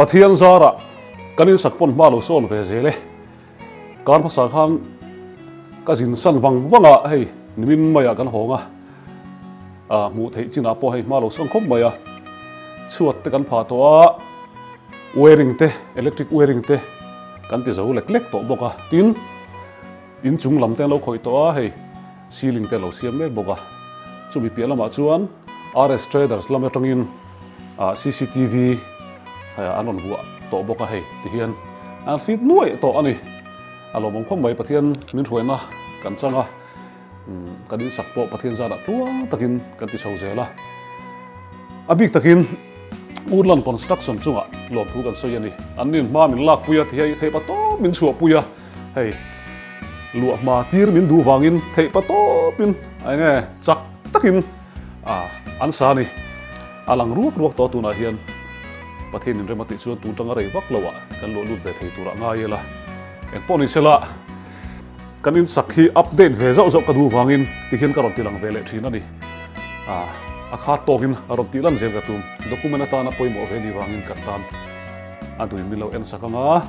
Pathian zarah kan insak pawn hma lo sawn ve zel e. Kar hmasa khan ka zin san vang vang a, hei nimin maiah kan hawng a, ah hmuh theih chinah pawh hei hma lo sawn khawp mai a, chhuat te kan phah tawh a, wiring te electric wiring te kan ti zo lek lek tawh bawk a, tin inchung lam te an lo khawih tawh a, hei ceiling te a lo siam mek bawk a, chumi piah lamah chuan RS Traders lam atangin ah cctv an rawn vuah tawh bawk a hei tihian an fit nuaih tawh a ni. A lawmawm khawp mai Pathian min hruaina kan chang a, kan insak pawh Pathian zanah tluang takin kan ti chho zel a. A bik takin Woodland Construction chungah lawmthu kan sawi a ni. An nin hma min lakpui a, ti hei theih patawp min chhuahpui a, hei luah hma tir min duh vangin theih patawpin eng nge chak takin an sa a ni. A lang ruak ruak tawh tunah hian Pathian inrem a tih chuan tun tanga rei vak loah kan luah lut ve thei turah ngai ila. Eng pawh ni sela kan insak hi update ve zauh zauh ka duh vangin tihian ka rawn ti lang ve leh thin a ni. A khat tawkin a rawn tih lan zel ka tum. Document atana pawimawh ve ni vangin kan tan a duin min lo en sak anga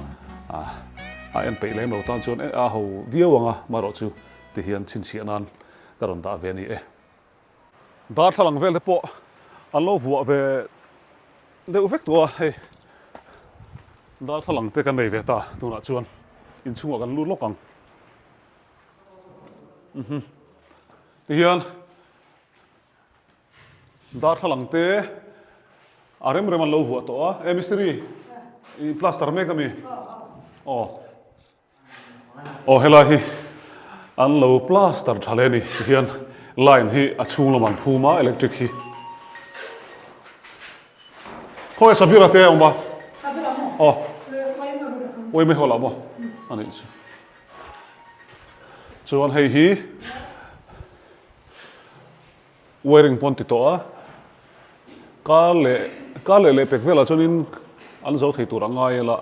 a en peih lem lo tan chuan a ho viau anga marawh chu tihian chhinchhiah nan ka rawn dah ve a ni e. Darthlalang vel te pawh an lo vuah ve deuh vek tawh a, hei darthlalang te kan nei ve ta tunah chuan inchhungah kan lut lawk ang. Tihian darthlalang te a rem rem an lo vuah tawh a, e mistiri i plaster mek ami? Aw. Aw helai hi an lo plaster tha hle a ni tihian line hi a chhung lamah an phum a electric hi khawi Sabira te a awm a aw uaimai hawlah maw a nih chu chuan hei hi wiring pawh an ti tawh a kar leh kar leh leh pek velah chuanin an zo thei tur a ngai ela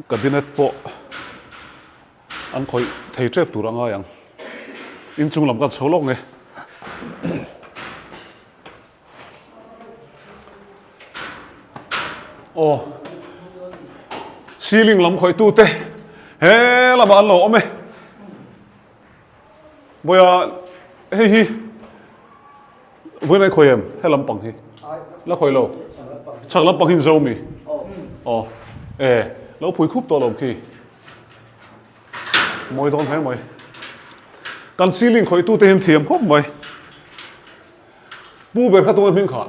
cabinet pawh an khawih thei tep tur a ngai ang inchung lam kan chho lawk nge. Aw ceiling lam khawih tute he lamah an lo awm e. Bawiha hei hi vawiin a khawi em he lampang hi la khawi lo chhak lampang hi in zo mi aw e lo phui khup tawh lo khi mawi dawn hle mai kan ceiling khawih tu te hian thiam khawp mai pu ber kha tunge hming kha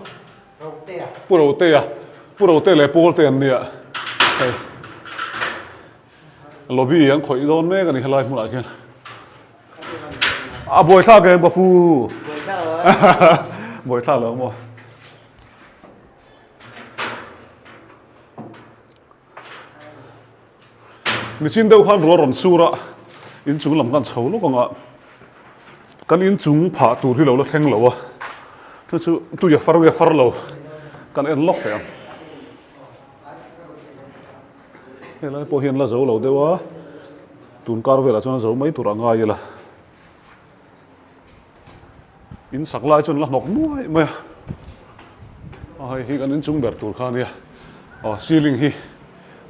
pu rotea pu rotea leh pawlte an nia hei Lobby an khawih dawn mek a ni helai hmunah khian. A buaithlak em ka pu? Buaithlak lo maw? Nichin deuh khan ruah rawn sur a, inchung lam khan chho lawk anga kan inchung phah tur hi lo la thleng lo a, chu chu tui a far nge far lo kan en lawk thei ang. Helai pawh hian la zo lo deuh a, tun kar velah chuan a zo mai tur a ngai ila. In sak lai chuan la hnawk nuai mai a, a hei hi kan inchung ber tur kha a nia, aw ceiling hi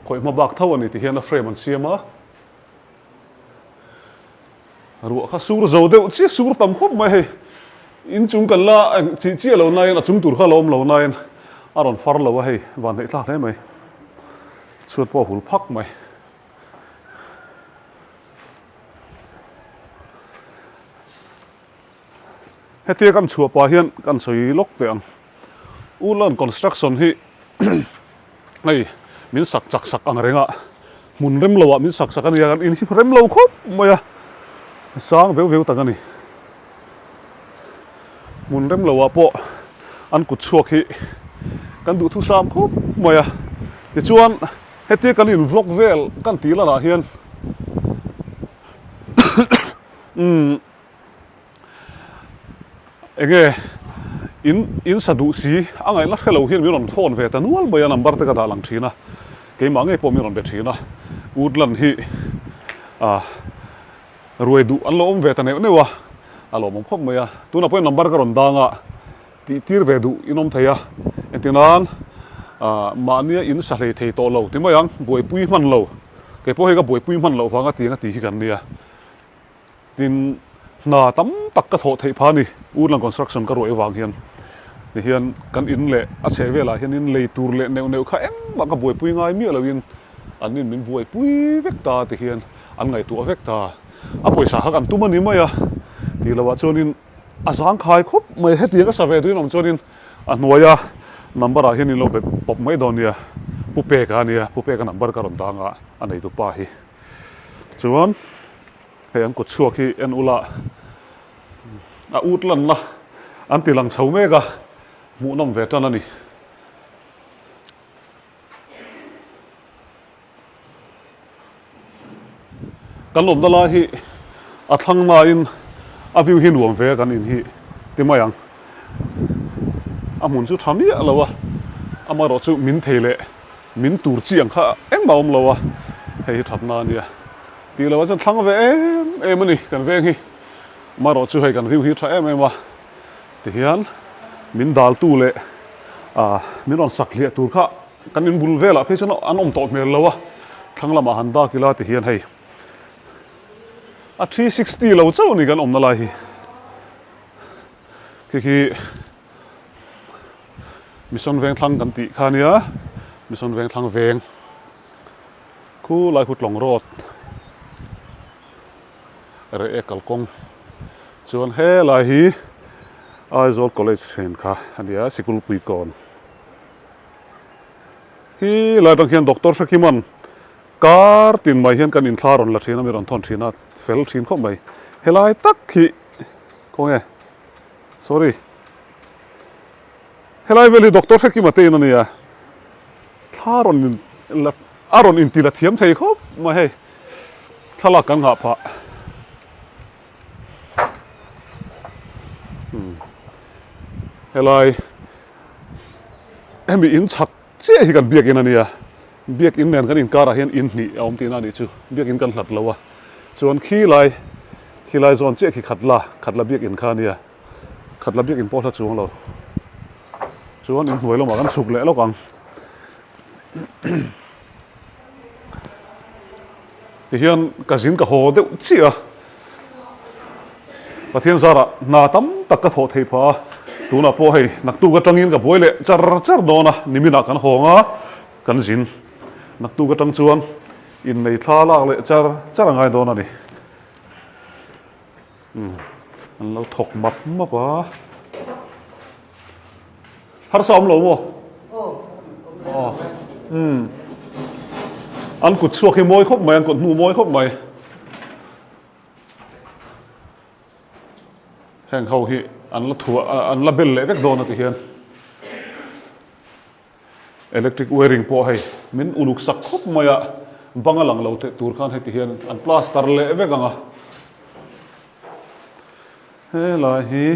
khawih hma bak tho a ni ti hian a frame an siam a. Ruah kha sur zo deuh chiah sur tam khawp mai hei. Inchung kan la eng chih chiah lo nain a chung tur kha la awm lo nain a rawn far lo a hei van hneih thlak hle mai. Chhuat pawh a hul phak mai. Hetia kan chhuah pah hian kan sawi lawk teh ang. Ulan construction hi hei min sak chak sak ang reng a, hmun rem lo ah min sak sak a nia, kan in hi rem lo khawp mai a, sang veu veu tak a ni. Hmun rem lo ah pawh an kut chhuak hi kan duh thusam khawp mai a, tichuan hetia kan in vlog vel kan tih lanah hian umm. Enge in in sa duh si a ngaihna hre lo hian min rawn phone ve ta nual mai a number te ka dah lang thin a, keimah ngei pawh min rawn be thin a, Woodland hi ah ruai duh an lo awm ve ta neuh neuh a, a lawmawm khawp mai a, tunah pawhin number ka rawn dang a, tih tir ve duh in awm thei a, engtin nan. Ahh mahnia in sa hlei thei tawh lo ti mai ang, buaipui hman lo. Kei pawh hei ka buaipui hman loh vanga tiang a ti hi kan nia. Tin, hna tam tak ka thawh theih phah a ni, Woodland Construction ka ruaih avang hian. Tihian kan in leh a chheh velah hianin lei tur leh neuh neuh kha engmah ka buaipui ngai miah loin an in min buaipui vek ta tihian an ngaihtuah vek ta. A pawisa kha kan tum a ni mai a, tih loh ah chuanin a zangkhai khawp mai. Hetiang ka sa ve duhin awm chuanin a hnuaia number ah hian in lo be pawp mai dawn nia, Pu Peka a nia, Pu Peka number ka rawn dang a, a neitu pa hi chuan. Hei an kut chhuak hi en ula a ut lanna an ti lang chho mek a, hmuhnawm ve tan a ni. Kan awmna lai hi a thlang nain a view hi nuam ve a kan in hi ti mai ang. A hmun chu tha miah lo a, amaherawh chu min thei leh min tur chi ang kha engmah a awm lo a, hei hi thatna a nia. Tih loh ah chuan thlang ve em em a ni kan veng hi. Amaherawh chu hei kan view hi tha em em a, tihian min dal tu leh ah min rawn sak hliah tur kha kan in bul velah phei chuan an awm tawh hmel lo a, thlang lamah han dak ila tihian hei a 360 lo chauh a ni kan awmna lai hi. Khi khi Mission Vengthlang kan tih kha a nia, Mission Vengthlang veng. Khu lai khu tlawng road reh e kalkawng chuan helai hi Aizawl college then kha a nia sikul kawn khi lai atang khian doctor Hrekiman kar tin mai hian kan inthla rawn la thin a mi rawn thawn thin a fel thin khawp mai helai tak hi khawnge sorry. Helai vel hi Doctor Hrekima te in a nia, thla rawn in la a rawn inti la thiam thei khawp mai hei, thlalak kan nghah phah. Umm helai hemi in chhak chiah hi kan biakin a nia, biakin nen kan inkarah hian in hnih a awm tihna a nih chu, biakin kan hlat lo a, chuan khilai khilai zawn chiah khi khat la khat la biakin kha a nia. Khat la biak in pawh hla chuang lo. Chuan in hnuai lamah kan chhuk leh lawk ang. Tihian ka zin ka haw deuh chiah a. Pathian zarah hna tam tak ka thawh theih phah a. Tunah pawh hei naktuk atangin ka buai leh char char dawn a. Niminah kan hawng a, kan zin. Naktuk atang chuan innei thla lak leh char char a ngai dawn a ni. An lo thawk map map a. Harsa awm lo maw? Aw. Umm. An kut chhuak hi mawi khawp mai, an kut hnu mawi khawp mai. Heng ho hi an la thuah an la bel leh vek dawn a ti hian. Electric wiring pawh hei min uluk sak khawp mai a, bang a lang lo teh tur khan heti hian an plaster leh vek ang a. Helai hi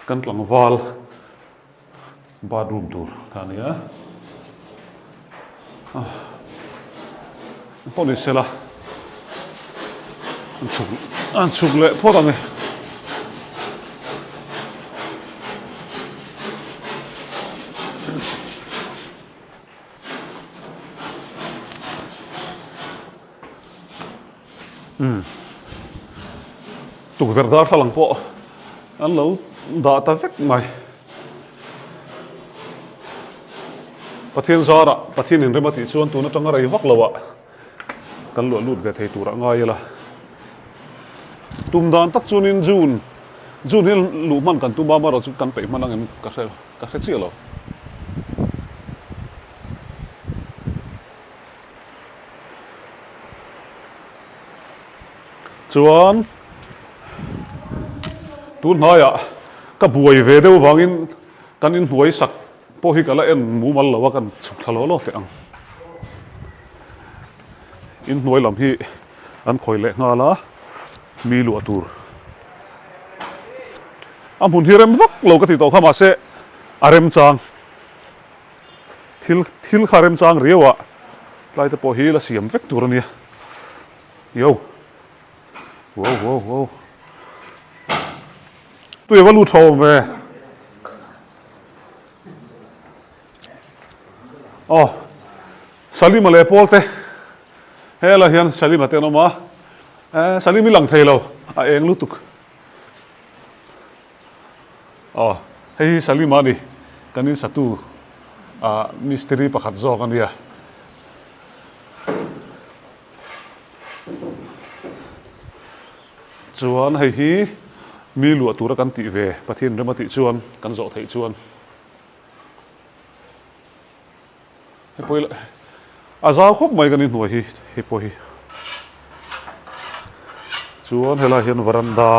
kan tlangval bathroom tur kha a ni a. Pawh ni sela an chhuk an chhuk leh phawt ang e. Umm tukverh darthlalang pawh an lo dah ta vek mai. Pathian zarah Pathian inrem a tih chuan tun atanga rei vak loah kan luah lut ve thei turah ngai ila. Tum dan tak chuanin June June hi luh hman kan tum a, amaherawh chu kan peih hman ang em ka hre ka hre chiah lo. Chuan tun hnaiah ka buai ve deuh vangin kan inhnuai sak pawh hi ka la en mumal lo a, kan chhuk thla law law teh ang. Inhnuai lam hi an khawi leh nghal a, mi luah tur. A hmun hi rem vak lo ka ti tawh kha mahse a remchang. Thil thil kha remchang riau a, tlai te pawh hi la siam vek tur a nia. Yo. Wow wow wow. Tui va lut tha awm ve. Aw Salima leh Paul te helai hian Salima te an awm a, eh Salim i lang thei lo a eng lutuk. Aw hei hi Salima a ni, kan insatu ah mistiri pakhat zawk a nia. Chuan hei hi mi luah tura kan tih ve Pathian rem a tih chuan kan zawh theih chuan hei pawh hi a zau khawp mai kan inhnuai hi hei pawh hi chuan helai hian varanda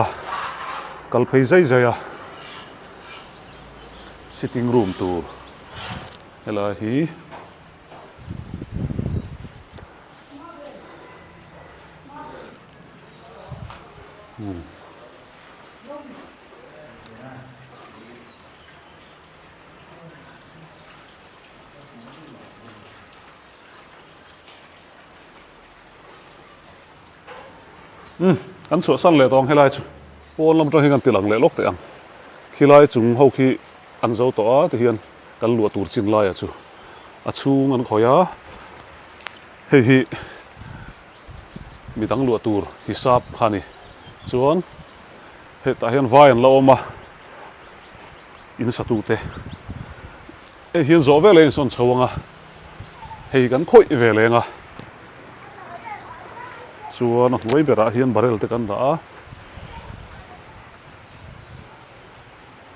kal phei zai zai a sitting room tur helai hi. Umm kan chhuahsan leh tawng helai chu pawn lam atang hian kan ti lang leh lawk teh ang khilai chung ho khi an zo tawh a tihian kan luah tur chin laia chu a chhung an khawih a hei hi midang luah tur hisap kha a ni chuan hetah hian vai an la awm a in satute hei hian zawh vel a insawn chho ang a hei kan khawih ve leng a chuan a hnuai berah hian barrel te kan dah a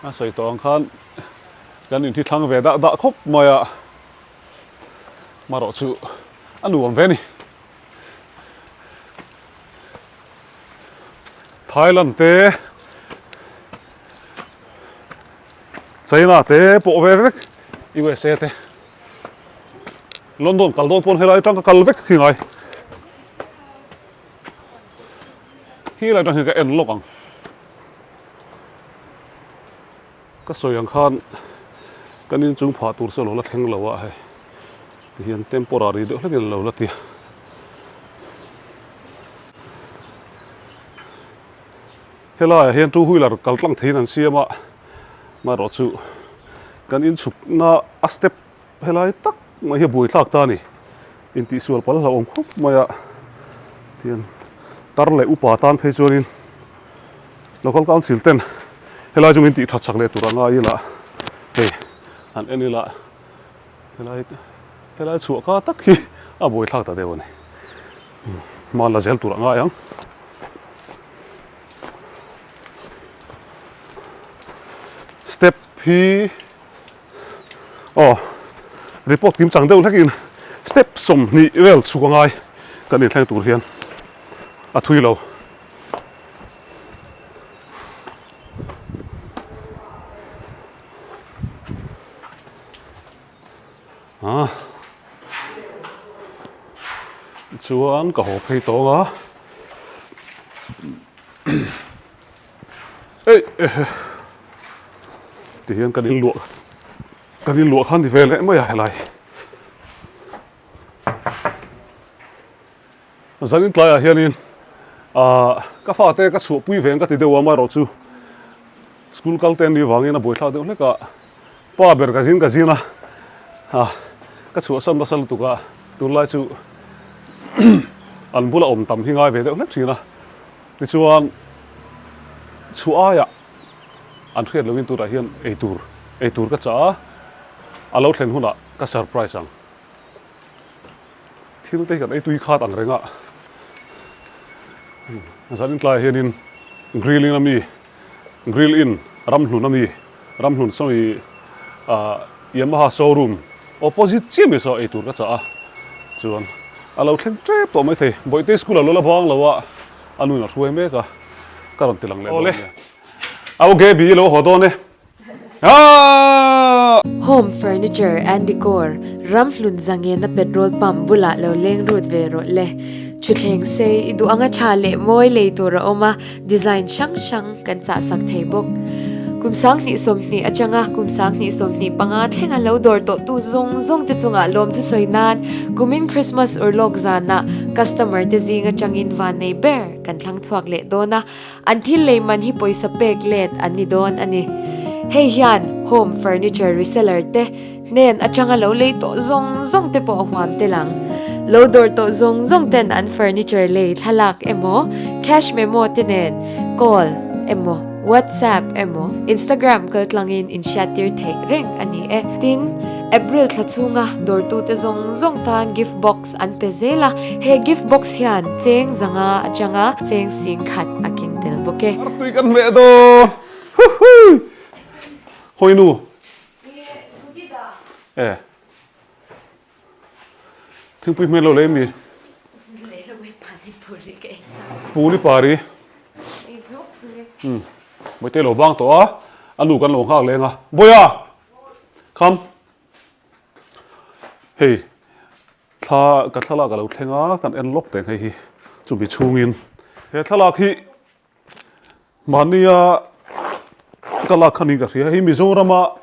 a sawi tawh ang khan kan inthi thlang ve dah dah khawp mai a marawh chu a nuam ve a ni. Thailand te China te pawh ve vek USA te London kal dawn pawn helai atang ka kal vek khi ngai khi lai atang hian ka en lawk ang. Ka sawi ang khan kan inchung phah tur chu a lo la thleng lo a hei tihian temporary deuh hlekin a lo la ti a. Helaiah hian two wheeler kal tlang theihin an siam a amaherawh chu kan inchhukna a step Helai tak mai hi a buaithlak ta a ni. Intihsual pal hlauhawm khawp mai a. Tian tar leh upa tan phei chuanin Local Council ten helai chu min tih that chak leh tur a ngai ila hei han en ila helai helai chhuah ka tak hi a buaithlak ta deuh a ni. Hma la zel tur a ngai ang. Step hi. Aw report kim chang deuh hlekin step 20 vel chhuk a ngai kan inthleng tur hian a thui lo. A tichuan ka haw phei tawng a. Ei ti hian kan inluah kan inluah khan ni ve leh mai a helai zanin tlaiah hianin ah ka fate ka chhuahpui ve ang ka ti deuh a amaherawhchu school kal te an nih vangin a buaithlak deuh hlek a pa ber ka zin ka zin a ah ka chhuahsan nasa lutuk a tunlai chu an bula awm tam hi ngai ve deuh hlek thin a. Tichuan, chhuah aiah an hriat lohin tunah hian eitur eitur ka chah a, a lo thlen hunah ka surprise ang. Thil te hi kan ei tui khat ang reng a, zanin tlaiah hianin grill in ami, grill in ramhlun ami, ramhlun sawi ah Yamaha showroom opposite chiah mai saw eitur ka chah a, chuan a lo thleng tep tawh maithei. Bawihte school a lo la bang lo a, a nuin a hruai mek a, ka rawn ti lang leh dawn nia. Au Gaby i lo haw dawn e. Aaaa! Home Furniture and Decor, Ramhlun Zangena petrol pump bulah lo leng rut ve rawh le. Thutthleng sei i duh anga tha leh mawi lei tur a awm a, Design hrang hrang kan chahsak thei bawk. Kum 2020 atanga kum 2025 thlenga lo dawr tawhtu zawng zawng te chungah lawmthu sawi nan kumin Christmas urlawk zanah customer te zing atangin van nei ber kan thlang chhuak leh dawn a, an thil lei man hi pawisa pek let an ni dawn a ni. Hei hian home furniture reseller te. Hnen atanga lo lei tawh zawng zawng te pawh a huam tel ang. Lo dawr tawh zawng zawng ten an furniture lei thlalak emaw, cash memo te nen call emaw, WhatsApp emaw, Instagram kaltlangin inhriattir theih reng a ni e. Tin, April thla chhunga dawrtute zawng zawng tan gift box an pe zel a, he gift box hian cheng zanga atanga cheng sing khat a keng tel bawk e. Artui kan hmeh dawn! Huhui! Hawinu! E. Thingpui hmel lo lei mi? Puri pari. Mawite lo bang tawh a, a nu kan lo nghak leng a. Bawia! Kham. Hei, thla ka thlalak a lo thleng a, kan en lawk teng hei hi chumi chhungin. He thlalak hi Mahnia ka lak khan in ka hria hei Mizorama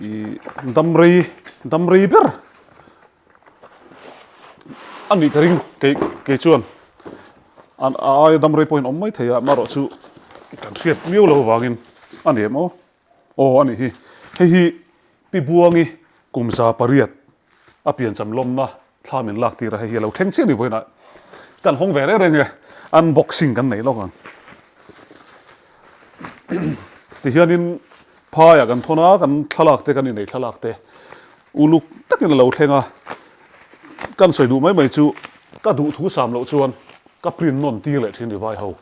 ih damrei damrei ber a nih ka ring kei kei chuan an a aia damrei pawhin awm mai thei a amaherawh chu kan hriat miau lo vangin a ni em aw aw a nih hi hei hi Pi Buangi kum 800 a piancham lawmna Thla min lak tir a, hei hi a lo thleng chiah ni vawiinah kan hawng ve reng reng e, unboxing kan nei lawk ang. Tihianin phaiah kan thawn a, kan thlalak te kan inei thlalak te uluk takin a lo thleng a, kan sawi duh mai mai chu ka duh thu sam loh chuan ka print nawn tir leh thin ri vai ho.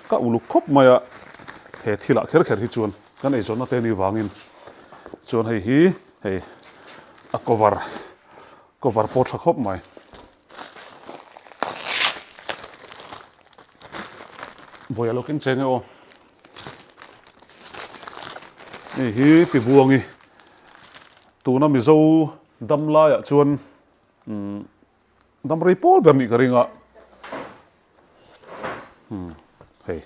Ka uluk khawp mai a, he thilah kher kher hi chuan kan eizawnna te ni vangin chuan hei hi hei a cover Cover pawh tha khawp mai. Vawi a lo keng cheng e aw. Hei hi Pibuangi tuna Mizo dam laiah chuan umm dam rei pawl ber nih ka ring a. Umm hei.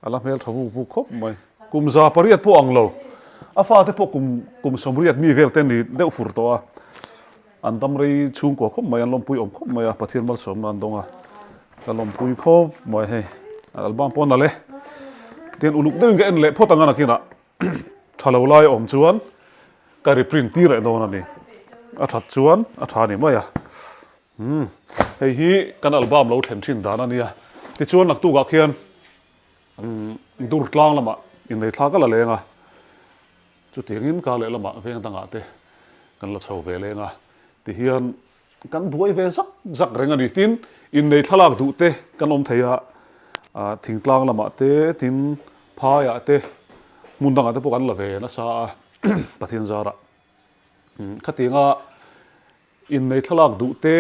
A la hmel tha vuk vuk khawp mai. Kum 800 pawh ang lo. A fate pawh kum kum 80 mi vel te ni deuh fur tawh a. An dam rei chhungkua khawp mai, an lawmpui awm khawp mai a, Pathian malsawmna an dawng a. Ka lawmpui khawp mai hei. Album pawh nalh e. Tian uluk deuhin ka en leh phawt ang a nakinah tha lo lai a awm chuan ka reprint tir leh dawn a ni. A that chuan a tha ni mai a. Umm hei hi kan album lo thlen thin dan a nia. Tichuan naktukah khian umm dur tlang lamah innei thla ka la leng a, chutiangin kar leh lamah veng dangah te kan la chho ve leng a, tihian kan buai ve zak zak reng a ni. Tin, innei thlalak duh te kan awm thei a, ah thingtlang lamah te tin phaiah te hmun dangah te pawh kan la ve nasa a Pathian zarah. Umm khatianga Innei thlalak duh te,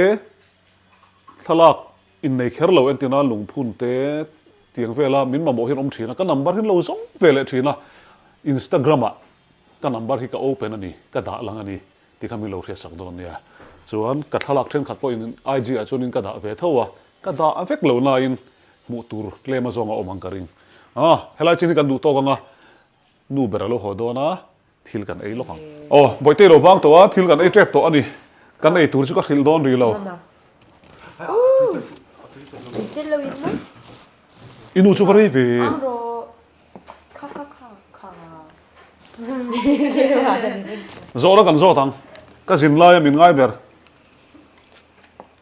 thlalak innei kher lo entina lungphun te tiang vela min mamawh hian awm thin a, ka number hi lo zawng ve leh thin a, Instagram ah ka number hi ka open a ni, ka dah lang a ni tih kha min lo hriatsak dawn nia. Chuan ka thlalak thenkhat pawhin IG ah chuanin ka dah ve tho a, ka dah vek lo nain hmuh tur tlem azawng a awm ang ka ring. Ah, helai chin hi kan duh tawk ang a, nu ber a lo haw dawn a, Thil kan ei lawk ang. Aw, Bawihte lo vang tawh a, thil kan ei tep tawh a ni. Kan ei tur chu ka hrilh dawn rih lo. I nu chu va rei ve. Zawhna kan zawt ang. Ka zin laia min ngai ber.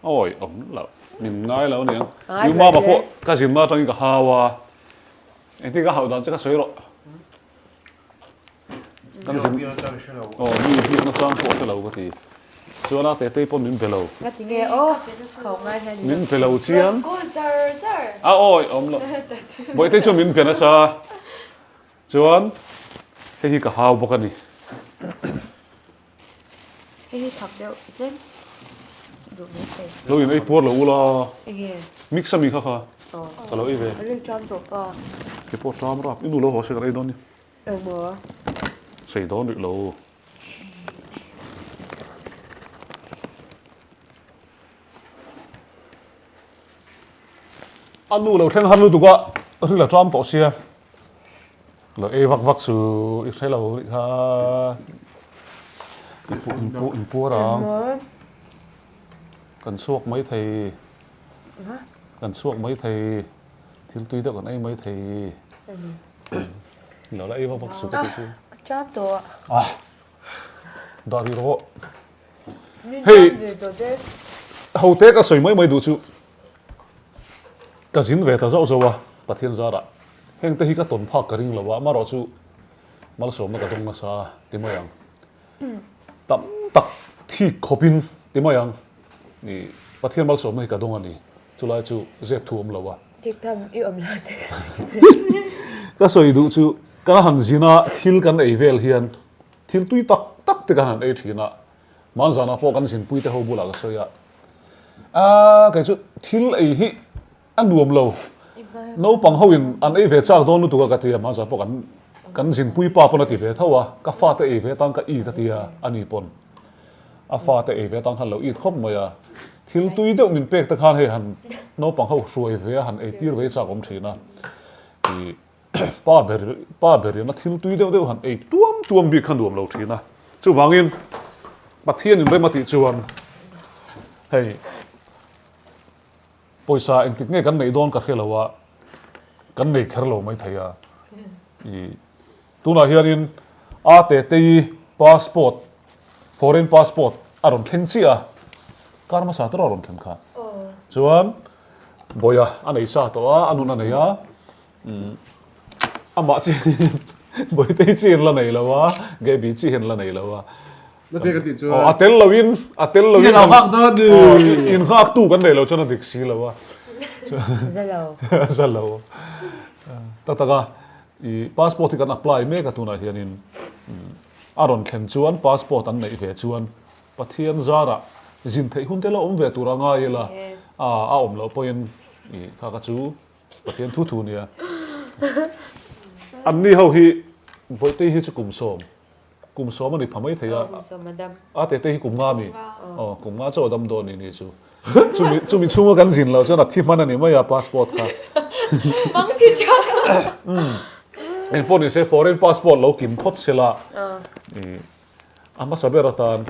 Awi, awm lo. Min ngai lo aniang. U Mama pawh ka zinna atangin ka hau a. Engtin ka hauh dan che ka sawi rawh. Kan zin aw mi biak na chang pawh hre lo ka ti. Chuan a Tetei pawn min be lo. Nga ti nge aw khauh ngai hian Min be lo chiang. A awi awm lo. Bawihtei chuan min be nasa. Chuan hei hi ka hau bawk a ni. Hei hi thak deuh tlem duh mai thei. Lo in ei puar lo ula. Enge? Mix ami kha kha. Ka lo ei ve. Ril ṭam tawh pa. Kei pawh ṭam rap. I nu lo haw se kan ei dawn ni. Engmaw? Sei dawn rih lo. A nu lo thleng har lutuk a, ril a ṭam tawh sia. Lo ei vak vak chu i hre lo rih kha. I pu in pu in puar ang. Kan chhuak mai thei. Kan chhuak mai thei. Thil tui deuh kan ei mai thei. Lo la ei vak vak suh ka tih chu. A cham tawh a. Ah. Dah rih rawh. Hei. Ho te ka sawi mai mai duh chu. Ka zin ve ta zauh zauh a Pathian zarah. Heng te hi ka tawn phak ka ring lo a, amarawh chu malsawmna ka dawng nasa a ti mai ang. Tam tak thik khawpin ti mai ang. I Pathian malsawmna hi ka dawng a ni. Chulai chu zep thu awm lo a. Thik tham i awm lo te. Ka sawi duh chu kan han zin a thil kan ei vel hian thil tui tak tak te kan han ei thin a. Hmanzanah pawh kan zinpui te ho bulah ka sawi a. Aa kei chu thil ei hi A nuam lo. Naupang ho in an ei ve chak dawn lutuk a ka ti a, hmanzah pawh kan kan zinpui pa pawn a ti ve tho a, ka fate ei ve atan ka it a ti a, ani pawn a fate ei ve atan khan lo it khawp mai a, thil tui deuh min pek te khan hei han naupang ho hruai ve a han ei tir ve chak awm thin a, ih pa ber pa ber in a thil tui deuh deuh han ei tuam tuam bik kha nuam lo thin a, chuvangin Pathian in rem a tih chuan hei. Pawisa engtik nge kan neih dawn ka hre lo a, kan nei kher lo mai thei a. I tunah hianin a Tetei passport, foreign passport a rawn thleng chiah a, kar hmasa te erawh a rawn thlen kha. Chuan Bawia a nei sa tawh a, a nun a nei a, amah chi Bawitei chi an la nei lo a, Gaby chi an la nei lo a. A tel lo in, a tel lo in in nghak tu kan nei lo chuan a dik si lo a. Za lo. Za lo. Tak tak a, i passport hi kan apply mek a tunah hianin a rawn thlen chuan passport an neih ve chuan Pathian zarah zin theih hun te la awm ve tur a ngai ila a awm loh pawhin i kha kha chu Pathian thu thu nia. Anni ho hi Bawihte hi chu kum sawm Kum sawm a ni pha mai thei a. Kum sawm a dam. A tete hi kum nga mi? Aw, kum nga chaw a dam dawn ni ni chu. Chumi chumi chhunga kan zin loh chuan a thi hman a ni mai a passport kha. Mang thi chak. Umm. Eng pawh ni se foreign passport lo kim phawt se la. I a hmasa ber atan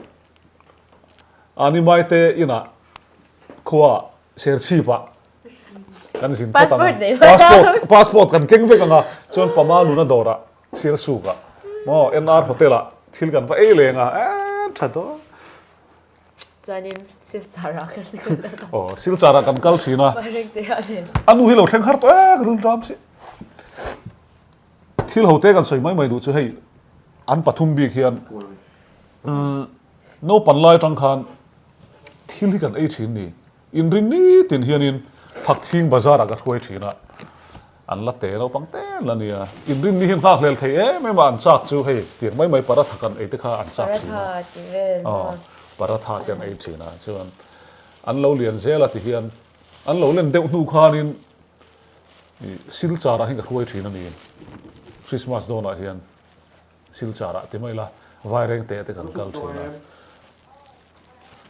Animai te inah khua Serchhip ah kan zin phawt ang a. Passport passport kan keng vek ang a chuan Pama nuna dawrah Sialsuk ah maw NR hotel ah thil kan va ei leng a eeh tha dawn. Chuanin Silchar ah kan kal a. Aw Silchar ah kan kal thin a. A nu hi lo thleng har tawh e ka ril ram si. Thil ho te kan sawi mai mai duh chu hei an pathum bik hian umm naupan lai atang khan thil hi kan ei thin ni. Inrin nitin hianin Thakthing bazar ah ka hruai thin a, an la te naupang te an la nia. Inrin ni hi nghak hlel thei em em a, an chak chu hei tiang mai mai paratha kan ei te kha an chak thin a. Aw, paratha te an ei thin a, chuan an lo lian zel a ti hian an lo len deuh hnu khanin Silchar ah hian ka hruai thin a ni, Christmas dawnah hian. Silchar ah ti mai ila Vaireng te te kan kal thin a.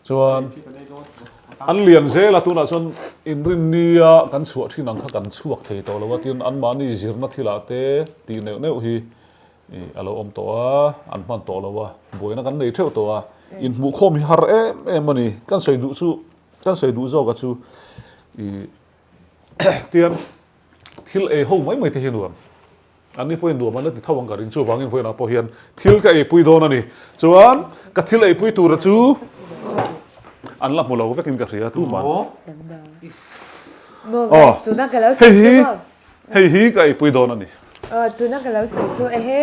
Chuan an lian zel a tunah chuan inrinnia kan chhuah thin ang kha kan chhuak thei tawh lo a tin anmahni zirna thilah te tih neuh neuh hi a lo awm tawh a an hman tawh lo a buaina kan nei theuh tawh a inhmuhkhawm hi har em em a ni kan sawi duh chu kan sawi duh zawk a chu ih tian thil ei ho mai mai te hi nuam. An ni pawhin nuam an la ti tho ang ka ring. Chuvangin vawiinah pawh hian thil ka eipui dawn a ni. Chuan ka thil eipui tura chu an la hmu lo vekin ka hria tuman. Aw, hei hi, hei hi ka eipui dawn a ni. Aw, tuna ka lo sawi chu ehe.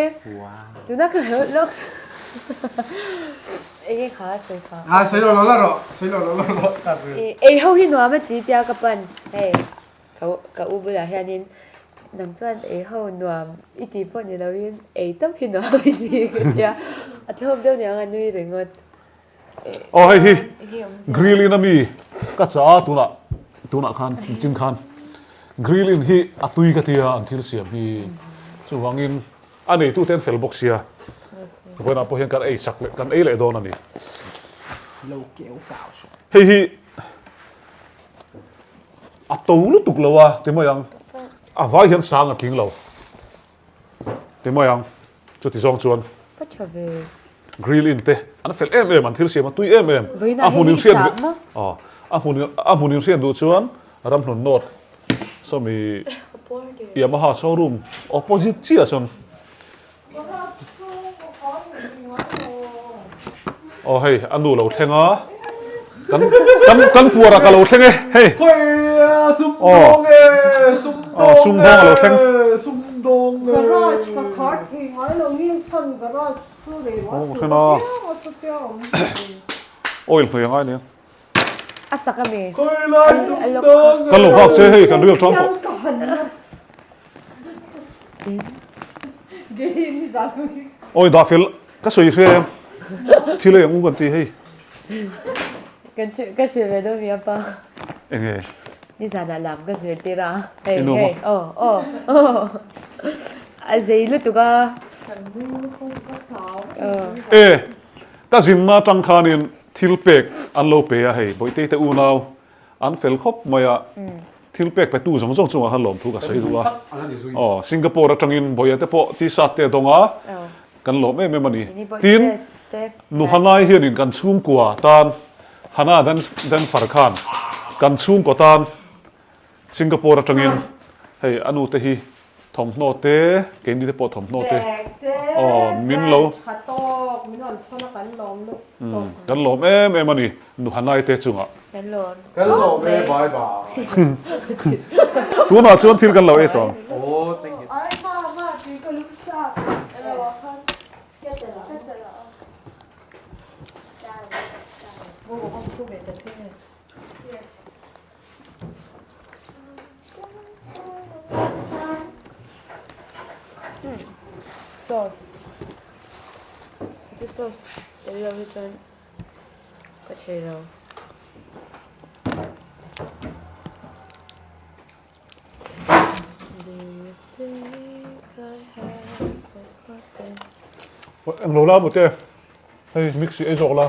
Tuna ka lo lo enge kha sawi kha. A sawi lo lo la rawh, sawi lo lo la rawh. Ei ho hi nuam a ti tia ka pan hei. Ka u bulah hianin nang chuan ei ho nuam i tih pawh ni loin ei tawp hi nuam i ti ka tia, a thlawp deuh niang a nui ringawt. Aw hei hi grill in ami ka chah a tunah tunah khan chin khan grill in hi a tui ka tia an thil siam hi chuvangin a neitu te an fel bawk sia vawiinah pawh hian kan ei sak leh kan ei leh dawn a ni. Hei hi. A to lutuk lo a ti mai ang. A vai hian sang a tling lo ti mai ang. Chuti zawng chuan Ka tha ve. Grill in te an fel em em an thil siam a tui em em. Vawiinah hei hi chah maw? Aw a hmun a hmun in hriat duh chuan Ramhlun North sawmi Yamaha showroom opposite chiah chuan. Aw hei a nu lo thleng a, kan kan kan puar ah ka lo thleng e hei. Khawiah sumdawng e, Aw sumdawng a lo thleng. Sumdawng e. Garage ka khar thei ngai lo ngeng chhan garage chu rei ruah Aw thleng a. Oil hnawih a ngai nia. A sak a mi. Khawilai sumdawng e. Kan lo nghak che hei kan ril tan tawh. Awi dah fel ka sawi hria em thil ei ang u kan ti hei. Kan hrilh ka hrilh ve dawn mi apa. Enge? Nizanah lam ka zirtir a. Hei hei aw aw aw a zei lutuk a. E ka zinna atang khanin thil pek an lo pe a hei Bawihte te unau An fel khawp mai a, thil pek petu zawng zawng chungah khan lawmthu ka sawi duh a. Aw, Singapore atangin Bawia te pawh T-shirt te a dawng a, kan lawm em em a ni. Tin, nu Hanai hianin kan chhungkua tan, Hana Danfar khan kan chhungkaw tan Singapore atangin hei a nute hi Thawmhnaw te, keini te pawh thawmhnaw te, aw min lo, kan lawm em em a ni, nu Hanai te chungah. Kan lawm. Kan lawm e, bye bye. Tunah chuan thil kan lo ei tawh ang. Aw, thank you. Sauce chu sauce tel lo hi chuan ka thei lo. Englo la maw te hei mixie ei zawk la.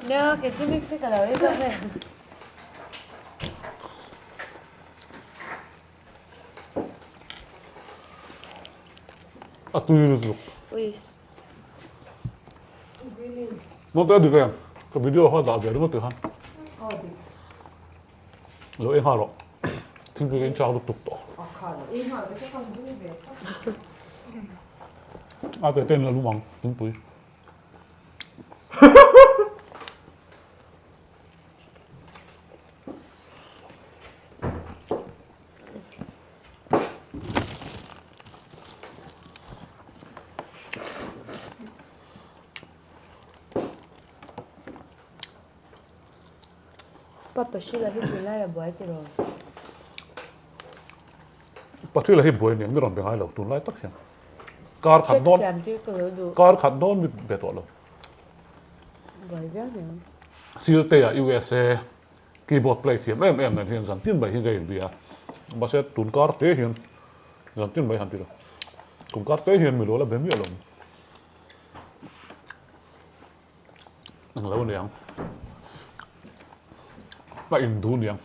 Nia kei chu mixie ka lo ei zawk e. A tui lutuk. Uiss. Note a dik em? Ka video kha dah ve ringawt ti khan. Lo ei nghal rawh. Thingpui ka in chak lutuk tawh. A te ten la lum ang thingpui. Pa Pahrila hi tunlai a buai tiraw? Pahrila hi buai nen mi rawn be ngai lo tunlai tak hian. Kar khat dawn. Check siam tir ka lo duh. Kar khat dawn mi be tawh lo. Buai viau nen. Siltea USA keyboard play thiam em em nen hian zan tin mai hi ka inbia. Mahse tun kar te hian zan tin mai han ti lo. Tun kar te hian mi lo la be miah lo. Englo aniang. A in duh aniang.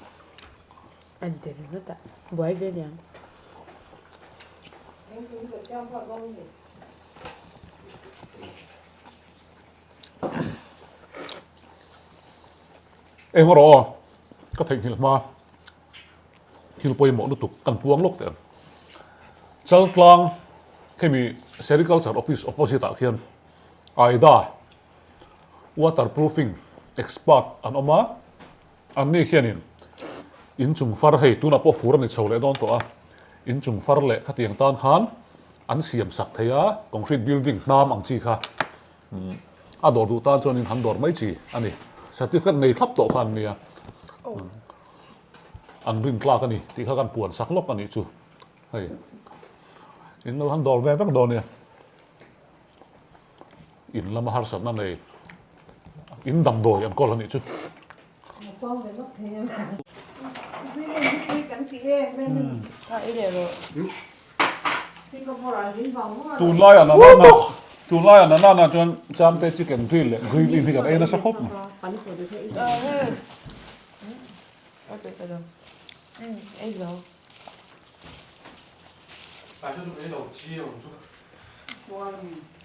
An ti ringawt a, buai ve aniang. Eng rawh aw, ka theihnghilh hma thil pawimawh lutuk kan puang lawk teh ang. Chaltlang khemi Sericulture Office opposite ah khian Aida waterproofing expert an awm a, anni khianin inchung far hei tunah pawh fur a ni chho leh dawn tawh a, inchung far leh khatiang tan khan an siam sak thei a, concrete building hnam ang chi kha a dawr duh tan chuanin han dawr mai chi a ni, certificate nei thlap tawh kha an nia, an rin tlak a ni tih kha kan puan sak lawk a nih chu hei in lo han dawr ve vek dawn nia. In lama harsatna nei in damdawi an kawl a nih chu. Tunlai ah nanana tunlai ah nanana chuan chamte chicken grill leh grill in hi kan ei nasa khawp mai.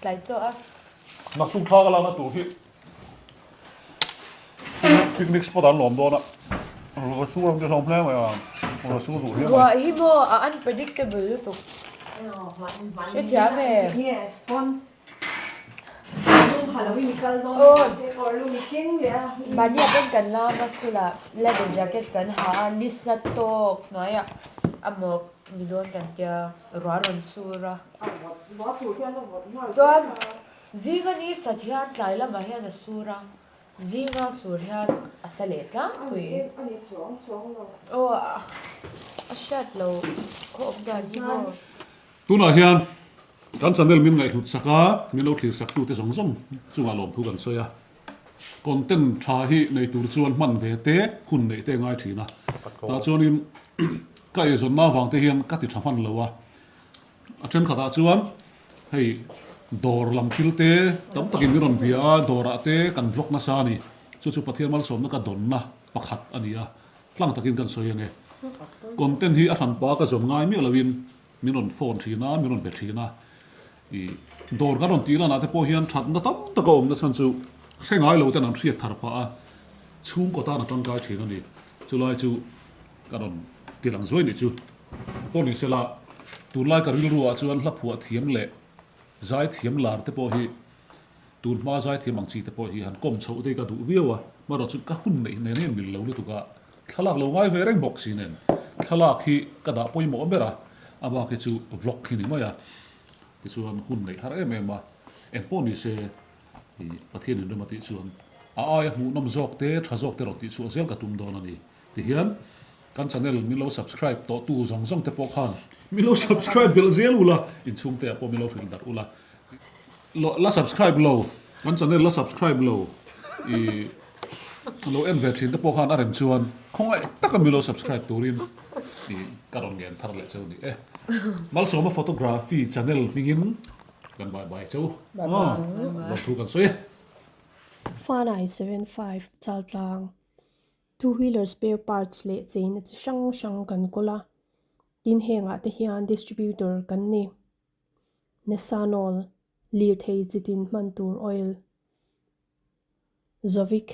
Tlai chaw a. Naktuk thla ka lakna tur hi picnic spot an lawm dawn a, ruah sur ang chu hlawm hle mai a, ruah sur duh hle mai. Ruah hi maw a unpredictable lutuk. Hrethiam e. Mahni ah pawn kan la a school ah leather jacket kan ha a nisa tawk hnuaiah a mawk ni dawn kan tia ruah a rawn sur a chuan zinga ni sat hian tlai lamah hian a sur a zinga sur hian a sa leh tlangpui aw a hriat loh khaw awm dan hi maw. Tunah hian kan channel min ngaihhlut sak a, min lo thlir sak tute zawng zawng chungah lawmthu kan sawi a. Content tha hi nei tur chuan hman ve te, hun neih te a ngai thin a. Tah chuanin ka eizawnna avang te hian ka ti tha hman lo a. A thenkhatah chuan hei dawr lam thil te tam takin min rawn bia a, dawrah te kan vlog nasa a ni. Chu chu Pathian malsawmna ka dawnna pakhat a ni a. Tlang takin kan sawi ange. Content hi a hranpa ka zawn ngai miah loin min rawn phone thin a, min rawn be thin a. Ih dawr kan rawn tih lanah te pawh hian thatna tam tak a awmna chhan chu hre ngai lo ten an hriat thar phah a, chhungkaw tan a tangkai thin a ni. Chulai chu ka rawn ti lang zuai nih chu. Pawh ni sela, tunlai ka rilru ah chuan hla phuah thiam leh zai thiam lar te pawh hi Tun hma zaithiam ang chi te pawh hi han kawm chhoh te hi ka duh viau a, hmarawh chu ka hun neih nen hian mil lo lutuk a, thlalak lo ngai ve reng bawk si nen thlalak hi ka dah pawimawh ber a, a bak hi chu vlog hi ni mai a, tichuan hun neih har em em a, engpawh ni se ih Pathian in rem a tih chuan a aia hmuhnawm zawk te tha zawk te rawn tih chhuah zel ka tum dawn a ni tihian kan channel min lo subscribe tawh tu zawng zawng te pawh khan min lo subscribe belh zel ula inchhungte ah pawh min lo hrilh darh ula. La subscribe lo, kan channel la subscribe lo i lo en ve thin te pawh khan a rem chuan khawngaih taka mi lo subscribe turin i ka rawn ngen thar leh cheu ni e. Malsawma photography channel hmingin kan bye bye cheu. Lawmthu kan sawi e. Fanai 75 Chaltlang Two wheeler spare parts leh cheina chi hrang hrang kan kawl a, tin hengah te hian distributor kan ni. Nesanol, lirthei chitin hman tur oil, Zovic,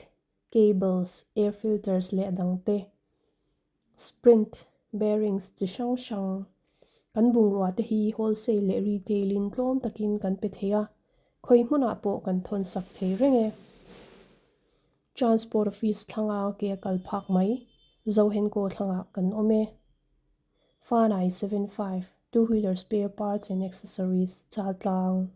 cables, air filters leh a dangte, Sprint, bearings chi hrang hrang. Kan bungrua te hi wholesale leh retail in tlawm takin kan pe thei a, khawi hmunah pawh kan thawn sak thei reng e. Transport office thlanga ke a kal phak mai, Zohenko thlangah kan awm e. Fanai 75, Two wheeler spare parts and accessories, Chaltlang.